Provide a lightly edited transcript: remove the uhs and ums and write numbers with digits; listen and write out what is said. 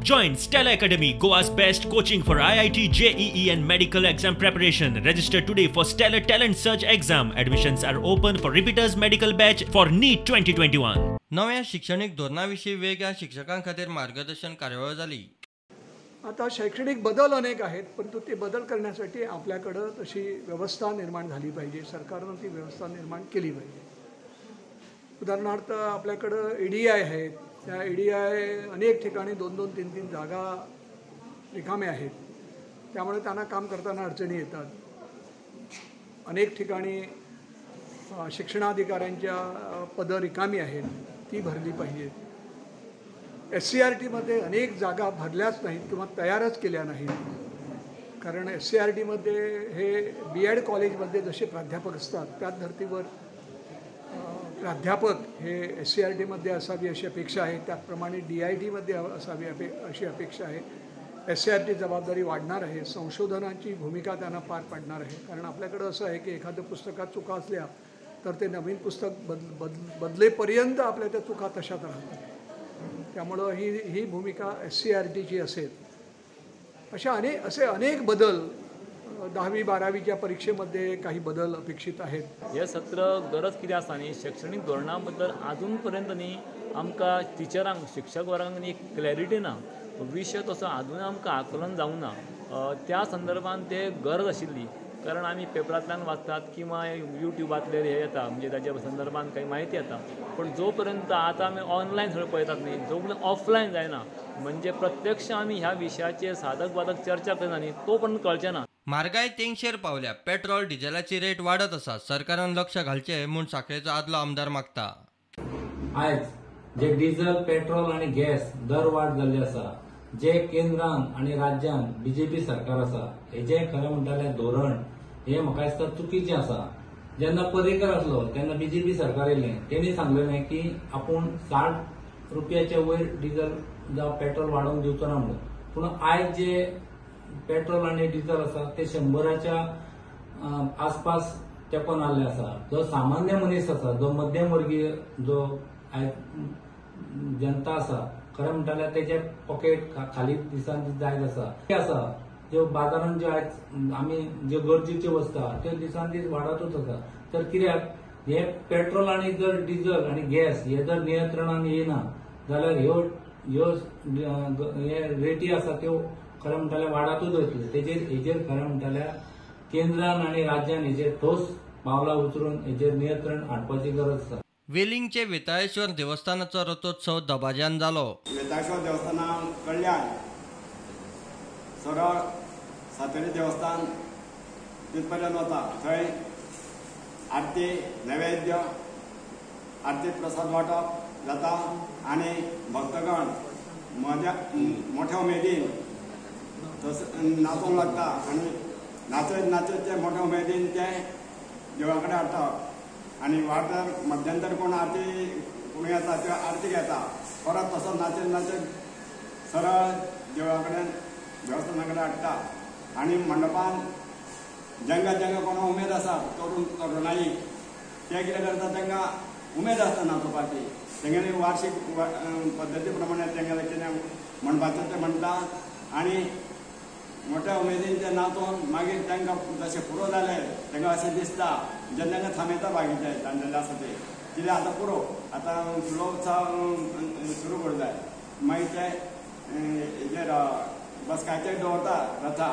Join Stellar Academy, Goa's best coaching for IIT, JEE and medical exam preparation. Register today for Stellar Talent Search exam. Admissions are open for repeaters medical batch for NEET 2021. नव्या शिक्षणीक धोरणा विशीं वेगळ्या शिक्षकां खातीर मार्गदर्शन कार्यावळ जाली. आता शैक्षणिक बदल अनेक आहेत, परंतु ते बदल करण्यासाठी आपल्याकडं तशी व्यवस्था निर्माण झाली पाहिजे. सरकारनं ती व्यवस्था निर्माण केली पाहिजे. उदाहरणार्थ आपल्याकडं EDI आहे. त्या EDI अनेक ठिकाणी 2-2, 3-3 जागा रिकाम्या आहेत, त्यामुळे त्यांना काम करताना अडचणी येतात. अनेक ठिकाणी शिक्षणाधिकाऱ्यांच्या पदं रिकामी आहेत, ती भरली पाहिजेत. SCRT अनेक जागा भरल्याच नाहीत किंवा तयारच केल्या नाहीत, कारण SCRT हे B.Ed कॉलेजमध्ये जसे प्राध्यापक असतात त्याच धर्तीवर प्राध्यापक हे SCRT असावी अशी अपेक्षा आहे. त्याचप्रमाणे DIT असावी अशी अपेक्षा आहे. SCRT जबाबदारी वाढणार आहे, संशोधनाची भूमिका त्यांना पार पाडणार आहे. कारण आपल्याकडं असं आहे की एखादं पुस्तकात चुका असल्या तर ते नवीन पुस्तक बदलेपर्यंत आपल्या त्या चुका तशाच राहतात. त्यामुळं ही भूमिका SCRTची असेल. अशा असे अनेक बदल 10वी 12वीच्या परीक्षेमध्ये काही बदल अपेक्षित आहेत. हे सत्र गरज कितें आसा न्ही, शैक्षणीक धोरणा बद्दल आजून पर्यंत न्ही आमकां टिचरांक शिक्षक वर्गांक न्ही क्लॅरिटी ना, विशय तसो आजून आमकां आकलन जावंक ना. त्या संदर्भान ते गरज आशिल्ली, कारण आमी पेपरांतल्यान वाचतात किंवा युट्यूबांतल्यान हे येता, म्हणजे ताच्या संदर्भान काही म्हायती येता. पण जो पर्यंत आतां आमी ऑनलायन सगळें पळयतात न्ही, जो पर्यंत ऑफलायन जायना, म्हणजे प्रत्यक्ष आमी ह्या विशयाचेर साधक बाधक चर्चा करना न्ही, तो पर्यंत कळचें ना. म्हारगाय तेंगशेर पावल्या, पेट्रोल डिझेलाची रेट वाडत आसा, सरकारान लक्ष घालचें म्हूण साखळेचो आदलो आमदार मागता. आयज जे डिझेल, पेट्रोल आनी गॅस दर वाड जाल्ली आसा, जे केंद्रान आनी राज्यान बीजेपी सरकार आसा, हेजें खरें म्हणटा जाल्यार धोरण हे म्हाका दिसता चुकीचें आसा. जेन्ना पर्रीकर आसलो तेन्ना बीजेपी सरकार येयलें, तेणी सांगलेलें की आपूण 60 रुपयाच्या वयर डिझेल जावं पेट्रोल वाडोवंक दिवचो ना म्हणून. पूण आयज जे पेट्रोल आनी डिझेल आसा ते 100च्या आसपास तेंकोन आसले आसा. जो सामान्य मनीस आसा, जो मध्यम वर्गीय जो आयज जनता आसा, खरें म्हणटा जाल्यार तेजे पॉकेट खाली दिसान दीस जायत आसा. ते आसा ज्यो बाजारान ज्यो आयज आमी ज्यो गरजेच्यो वस्तू आहा त्यो दिसान दीस वाडतूच आसा. तर कित्याक हे पेट्रोल आनी जर डिझेल आनी गॅस हे जर नियंत्रणान येयना जाल्यार ह्यो ह्यो हे रेटी आसा त्यो खरें म्हणटा जाल्यार वाडतूच वयतल्यो. तेजेर हेजेर खरें म्हणटा जाल्यार केंद्रान आनी राज्यान हेजेर ठोस पावलां उचलून हेजेर नियंत्रण हाडपाची गरज आसा. वेलिंगचे वेताळेश्वर देवस्थानाचो रथोत्सव दबाज्यान जालो. वेताळेश्वर देवस्थाना कडल्यान सरळ सातेरी देवस्थान तितपर्यंत वता, थंय आरती, नैवेद्य, आरती प्रसाद वांटप जाता आनी भक्तगण मोठ्या उमेदीन नाचूंक लागता आनी नाचयत नाचयत ते मोठ्या उमेदीन ते देवा कडेन हाडटा आनी वाटर मध्यंतर कोण आरती कोण येता त्यो आरती घेता, परत तसो नाचयत नाचयत सरळ देवळा कडेन देवस्थाना कडेन हाडटा आनी मंडपान जेंका जेंका कोणा उमेद आसा तरुण तरुणाई ते कितें करता, तांकां उमेद आसता नाचोवपाची, तेंगेली वार्षिक पद्दती प्रमाणे तेंगेलें कितें म्हणपाचें तें म्हणटा आनी मोठ्या उमेदीन ते नाचोन मागीर तांकां जशें पुरो जालें तांकां अशें दिसता, जेन्ना तांकां थांबयता बाकीचे जाणटेले आसा ते कितें आतां पुरो, आतां फुडलो उत्सव सुरू करूं जाय. मागीर ते हेजेर बसकाचेर दवरता रथा.